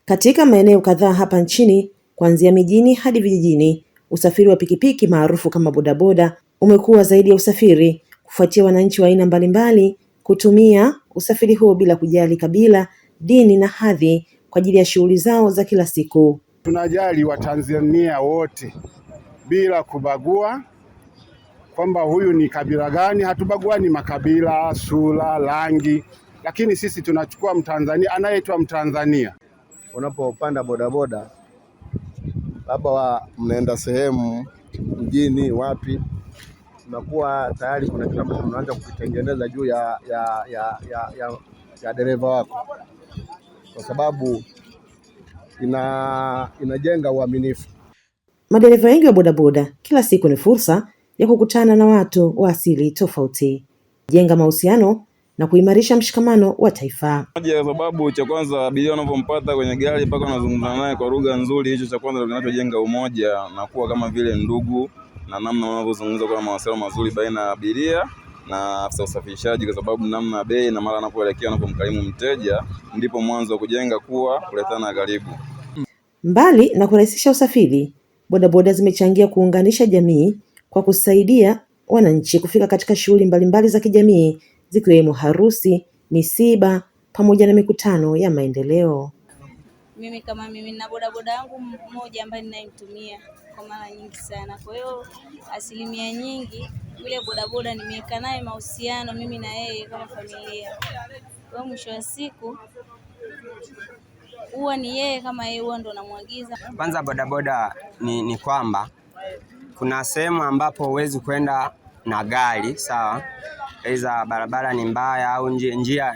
Katika maeneo kadhaa hapa nchini, kuanzia mijini hadi vijijini, usafiri wa pikipiki maarufu kama bodaboda umekuwa zaidi ya usafiri, kufuatia wananchi wa aina mbalimbali kutumia usafiri huo bila kujali kabila, dini na hadhi kwa ajili ya shughuli zao za kila siku. Tunajali Watanzania wote bila kubagua kwamba huyu ni kabila gani. Hatubaguani makabila, sura, rangi, lakini sisi tunachukua Mtanzania anayeitwa Mtanzania. Unapopanda bodaboda, labda mnaenda sehemu mjini wapi, unakuwa tayari kuna kitu ambacho mnaanza kukitengeneza juu ya dereva wako, kwa sababu inajenga uaminifu. Madereva wengi wa bodaboda kila siku ni fursa ya kukutana na watu wa asili tofauti, jenga mahusiano na kuimarisha mshikamano wa taifa. Moja ya sababu, cha kwanza, abiria wanavyompata kwenye gari mpaka wanazungumza naye kwa lugha nzuri, hicho cha kwanza kinachojenga umoja na kuwa kama vile ndugu, na namna wanavyozungumza kwa mawasiliano mazuri baina ya abiria na afisa usafirishaji, kwa sababu namna bei na mara anapoelekea anapomkarimu mteja, ndipo mwanzo wa kujenga kuwa kuletana karibu. Mbali na kurahisisha usafiri, bodaboda zimechangia kuunganisha jamii kwa kusaidia wananchi kufika katika shughuli mbalimbali za kijamii zikiwemo harusi, misiba pamoja na mikutano ya maendeleo. Mimi kama mimi na bodaboda yangu mmoja ambaye ninayemtumia kwa mara nyingi sana. Kwa hiyo asilimia nyingi yule bodaboda nimeweka naye mahusiano mimi na yeye kama familia. Kwa hiyo mwisho wa siku huwa ni yeye kama yeye huwa ndo namuagiza. Kwanza bodaboda ni kwamba kuna sehemu ambapo huwezi kwenda na gari sawa, aidha barabara ni mbaya au njia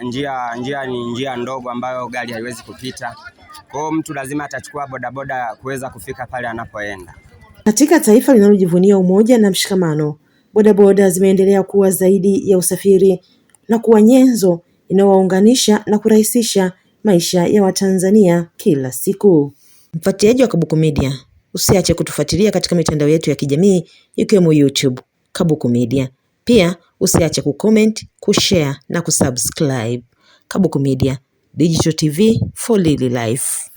ni njia ndogo ambayo gari haiwezi kupita. Kwa hiyo mtu lazima atachukua bodaboda kuweza kufika pale anapoenda. Katika taifa linalojivunia umoja na mshikamano, bodaboda zimeendelea kuwa zaidi ya usafiri na kuwa nyenzo inayowaunganisha na kurahisisha maisha ya Watanzania kila siku. Mfuatiliaji wa Kabuku Media, usiache kutufuatilia katika mitandao yetu ya kijamii ikiwemo YouTube Kabuku Media. Pia usiache kucomment, kushare na kusubscribe. Kabuku Media, Digital TV for Daily Life.